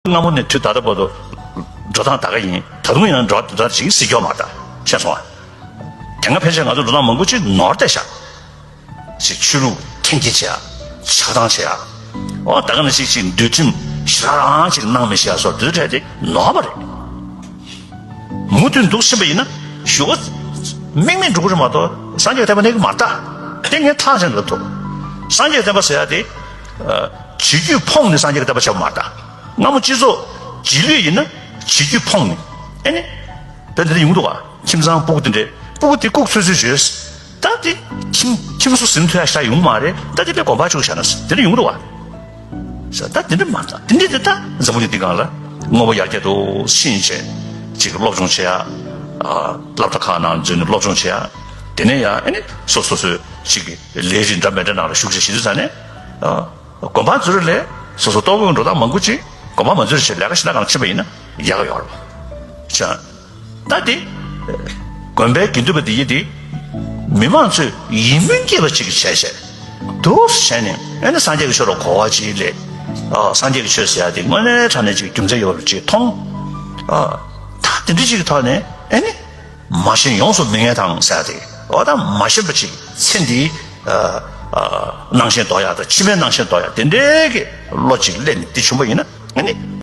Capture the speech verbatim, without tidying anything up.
སྔ་མོ་ནས་དུས་ད་ལྟ་བར་དུ་འགྲོ་སྟངས་ད་ག་ཡིན། ད་དུང་ཡིན་ན་འགྲོ་སྟངས་ཅིག་གཟིགས་སྐྱོ་མ་རེད། ཤེས་སོང་ཨ། དེ་སྔ་ཕལ་ཆེར་ང་ཚོ་འགྲོ་སྟངས་མང་པོ་ཅིག་ནོར་བསྡད་ཤག་ཅིག་ཆོས་ལུགས་འཐེན་འཁྱེར་བྱེད་ཡ། ཆགས་སྡང་བྱེད་ཡ། འོ་ད་ག་ནང་བཞིན་ཅིག་འདུལ་ཁྲིམས་ཞེ་དྲག་རང་ཅིག་གནང་མི་ཤེས་ཡ་སོགས་འདི་ཚོ་གྲས་དེ་ནོར་བ་རེད། མུ་མཐུད་འདུག་ཕྱིན་པ་ཡིན་ན་ཞུ་བ་དམིགས་མེད་འགྲོ་གི་རེད་མ་གཏོགས་སངས་རྒྱས་བསྟན་པ་གནས་ཀྱི་མ་རེད་ད། དེ་ངས་ཐག་བཅད་ནས་ལབ་ཐུབ། སངས་རྒྱས་བསྟན་པ་ཟེར་ཡ་དེ། བྱེད་རྒྱུད་ཕོངས་ནས་སངས་རྒྱས་ཀྱི་བསྟན་པ་བྱས་པ་མ་རེད་ད། སྔ་མོ་སྤྱི་ཚོགས་རྗེས་ལུས་ཡིན་ན་བྱེད་རྒྱུད་ཕོངས་ནས། ཨེ་ནི། དཔེ་འདི་འདྲ་ཡོང་འདུག་ག་ཁྱིམ་ཚང་སྤུ་གུ་དེ་འདྲས་སྤུ་གུ་དེ་ལྐུགས་ཚོད་ཚོད་བྱོས། ད་དེ་ཁྱིམ་ཁྱིམ་སོ་ཟིན་ཐུབ་ཡ་ཞིག་ཡོང་མ་རེད། ད་དེ་དཔེ་དགོན་པ་བཅུག་བཞག་ན་དེ་འདྲ་ཡོང་འདུག་ག་ས་ད་དེ་འདྲ་མ་རེད། དེ་འདྲས་དེ་ད་འཛམ་བུ་གླིང་འདི་སྒང་ལ་དངོས་པོ་ཡར་རྒྱས་འདུག་ཕྱིན་བྱས་ཅིག་སློབ་སྦྱོང་བྱེད་ཡ། སློབ་གྲྭ་ཁག་ནང་འཛུལ་ནས་སློབ་སྦྱོང་བྱེད་ཡ། དེ་ནས་ཡང་ཨེ་ནི་སོ་སོ་སོའི་ཅིག་ལས་རིགས་འདྲ་མི་འདྲ་ནང་ལ་ཞུགས་བྱས་བྱེད་དུས་ཙང་ནས། དགོན་པ་འཛུལ་ལས་སོ་སོ་ལྟོ་གོས་འགྲོ་སྟངས་མང་པོ་ཅིག་དགོན་པ་མ་འཛུལ་བྱས་ལས་ཀ་ཞིག་ན་གང་ཕྱིན་པ་ཡིན་ན་ཡག་ཡོད་རེད་པ། ད་དེ་དགོན་པའི་དགེ་འདུན་པ་དེ་ཡིན་དེ་མི་མང་ཚོས་ཡིད་སྨོན་སྐྱེས་པ་ཅིག་བྱས་བྱས་འདུག་བྱས་ནས་ཨེ་ནི་སངས་རྒྱས་ཀྱི་ཆོས་ལ་གོ་བ་ཅིག་སླེབས། ཨ་སངས་རྒྱས་ཀྱི་ཆོས་ཟེར་ཡ་དེ་དངོས་གནས་དྲང་གནས་ཅིག་རྒྱུ་མཚན་ཡོད་པ་ཅིག་མཐོང་། ཨ་ད་དེ་འདྲ་ཅིག་གི་ཐོག་ནས་ཨེ་ནི། མ་ཤེས་ཡོངས་སུ་མི་ངེས་དང་ཟེར་ཏེ། འོ་ད་མ་ཤེས་པ་ཅིག་ཚེ་འདིའི་ཨ་ཨ་སྣང་ཞེན་འདོར་ཡག་དང་ཕྱི་མའི་སྣང་ཞེན་འདོར་ཡག་དེ་འདྲའི་གི་བློ་ཅིག་སླེབས་ནས་དེ་བྱུང་པ་ཡིན་ན་ཨ་ནི་